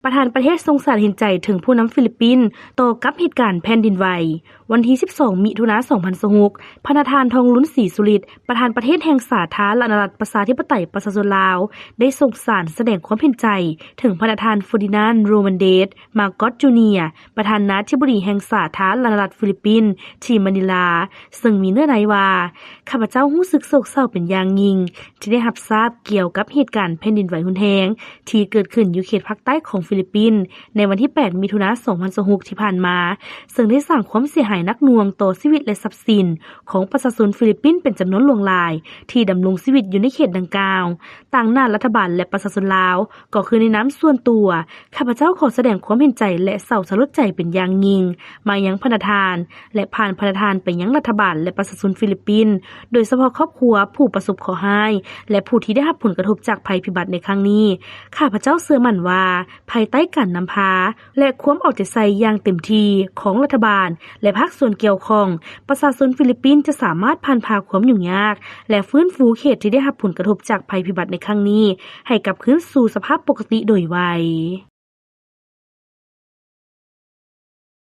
ປະທານປະເທດສົ່ງສານເຫັນໃຈເຖິງຜູ້ນຳຟີລິບປິນຕໍ່ກັບເຫດການແຜ່ນດິນໄຫວ. ວັນທີສິບສອງ ມິຖຸນາ ສອງພັນຊາວຫົກ, ພະນະທ່ານ ທອງລຸນ ສີສຸລິດ, ປະທານປະເທດແຫ່ງສາທາລະນະລັດ ປະຊາທິປະໄຕ ປະຊາຊົນລາວ ໄດ້ສົ່ງສານສະແດງຄວາມເຫັນໃຈເຖິງພະນະທ່ານ ເຟີດີນານ ໂຣມັນເດດ ມາກອດ ຈູເນຍ ປະທານາທິບໍດີແຫ່ງສາທາລະນະລັດຟີລິບປິນ ທີ່ມະນີລາ, ເຊິ່ງມີເນື້ອໃນວ່າ ຂ້າພະເຈົ້າຮູ້ສຶກໂສກເສົ້າເປັນຢ່າງຍິ່ງ ທີ່ໄດ້ຮັບຊາບກ່ຽວກັບເຫດການແຜ່ນດິນໄຫວຮຸນແຮງ ທີ່ເກີດຂຶ້ນຢູ່ເຂດພາກໃຕ້ຂອງຟີລິບປິນ ໃນວັນທີແປດ ມິຖຸນາ ສອງພັນຊາວຫົກ ທີ່ຜ່ານມາ, ເຊິ່ງໄດ້ສ້າງຄວາມເສຍຫາຍໜັກໜ່ວງຕໍ່ຊີວິດ ແລະ ຊັບສິນຂອງປະຊາຊົນຟີລິບປິນເປັນຈຳນວນຫຼວງຫຼາຍ ທີ່ດຳລົງຊີວິດຢູ່ໃນເຂດດັ່ງກ່າວ. ຕາງໜ້າລັດຖະບານ ແລະ ປະຊາຊົນລາວ, ກໍຄືໃນນາມສ່ວນຕົວ, ຂ້າພະເຈົ້າຂໍສະແດງຄວາມເຫັນໃຈ ແລະ ເສົ້າສະຫຼົດໃຈເປັນຢ່າງຍິ່ງ ມາຍັງພະນະທ່ານ ແລະ ຜ່ານພະນະທ່ານໄປຍັງລັດຖະບານ ແລະ ປະຊາຊົນຟີລິບປິນ, ໂດຍສະເພາະຄອບຄົວຜູ້ປະສົບເຄາະຮ້າຍ ແລະ ຜູ້ທີ່ໄດ້ຮັບຜົນກະທົບຈາກໄພພິບັດໃນຄັ້ງນີ້. ຂ້າພະເຈົ້າເຊື່ອໝັ້ນວ່າ ພາຍໃຕ້ການນຳພາ ແລະ ຄວາມເອົາໃຈໃສ່ຢ່າງເຕັມທີ່ຂອງລັດຖະບານ ແລະ ພາກສ່ວນກ່ຽວຂ້ອງ, ປະຊາຊົນຟີລິບປິນຈະສາມາດຜ່ານຜ່າຄວາມຫຍຸ້ງຍາກ ແລະ ຟື້ນຟູເຂດທີ່ໄດ້ຮັບຜົນກະທົບຈາກໄພພິບັດໃນຄັ້ງນີ້ ໃຫ້ກັບຄືນສູ່ສະພາບປົກກະຕິໂດຍໄວ.